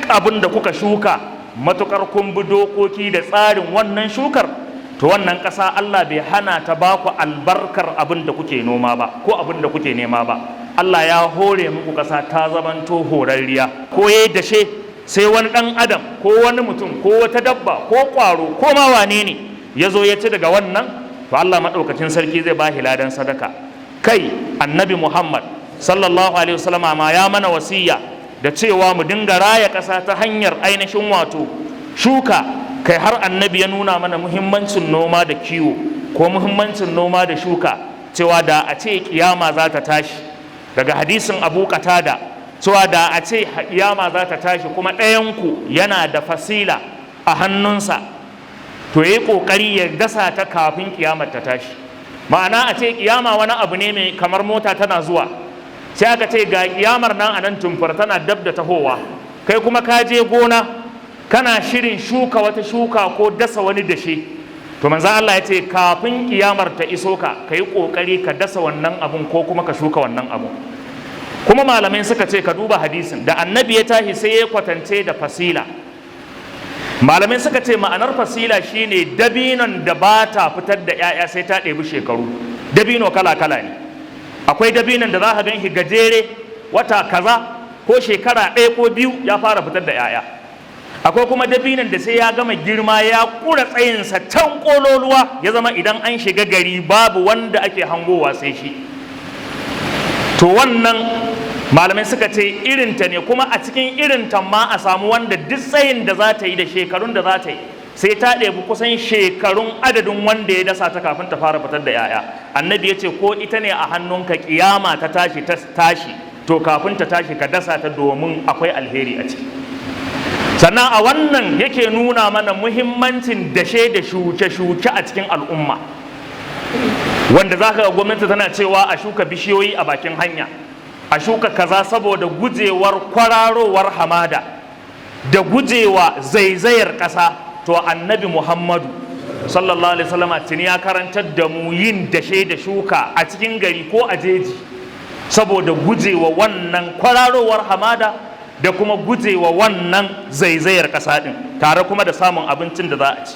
abin da kuka shuka, matukar kun bi dokoki da tsarin wannan shukar, to wannan ƙasa Allah bai hana ta ba ku albarkar abin da kuke noma ba ko abin da kuke nema ba. Allah ya hore muku ƙasa ta zamanto horarriya. Ko ya dashe, sai wani ɗan adam ko wani mutum ko wata dabba ko ƙwaro ko ma wane ne ya zo ya ci daga wannan, to Allah maɗaukacin sarki zai ba ladan sadaka. Kai, Annabi Muhammad sallallahu alaihi wasallama ma ya mana wasiya da cewa mu dinga raya ƙasa ta hanyar ainihin wato shuka. Kai, har Annabi ya nuna mana muhimmancin noma da kiwo ko muhimmancin noma da shuka, cewa da a ce kiyama za ta tashi, daga hadisin Abu Qatada, cewa da a ce kiyama za ta tashi kuma ɗayanku yana da fasila a hannunsa, to yayi kokari ya dasa ta kafin kiyamar ta tashi. Ma'ana, a ce kiyama wani abu ne mai kamar mota tana zuwa, sai aka ce ga kiyamar nan a nan tumfar tana dab da tahowa, kai kuma ka je gona kana shirin shuka wata shuka ko dasa wani dashe, to manzo Allah ya ce kafin kiyamar ta iso ka, ka yi kokari ka dasa wannan abun ko kuma ka shuka wannan abun. Kuma malamai suka ce ka duba hadisin da Annabi ya tashi sai ya kwatance da fasila. Malamai suka ce ma'anar fasila shine dabinon da ba ta fitar da 'ya'ya sai ta ɗebi shekaru. Dabino kala-kala ne. Akwai dabinon da za ka gan shi gajere, wata kaza ko shekara 1 ko 2 ya fara fitar da 'ya'ya. Akwai kuma dabinon da sai ya gama girma, ya kura tsayinsa can kololuwa, ya zama idan an shiga gari babu wanda ake hangowa sai shi. To wannan malamai suka ce irinta ne. Kuma a cikin irinta ma a samu wanda duk tsayin da za ta yi da shekarun da za ta yi, sai ta ɗebi kusan shekarun adadin wanda ya dasa ta kafin ta fara fitar da 'ya'ya. Annabi ya ce ko ita ne a hannunka kiyama ta tashi ta tashi, to kafin ta tashi ka dasa ta, domin akwai alheri a ciki. Sannan a wannan yake nuna mana muhimmancin dashe da shuke-shuke a cikin al'umma, wanda za ka ga gwamnati tana cewa a shuka bishiyoyi a bakin hanya, a shuka kaza, saboda gujewar kwararowar hamada da gujewa zaizayar ƙasa. To Annabi Muhammadu sallallahu alaihi wasallam tuni ya karantar da mu yin dashe da shuka a cikin gari ko a jeji, saboda gujewa wannan kwararowar hamada da kuma gujewa wannan zaizayar ƙasa ɗin, tare kuma da samun abincin da za a ci.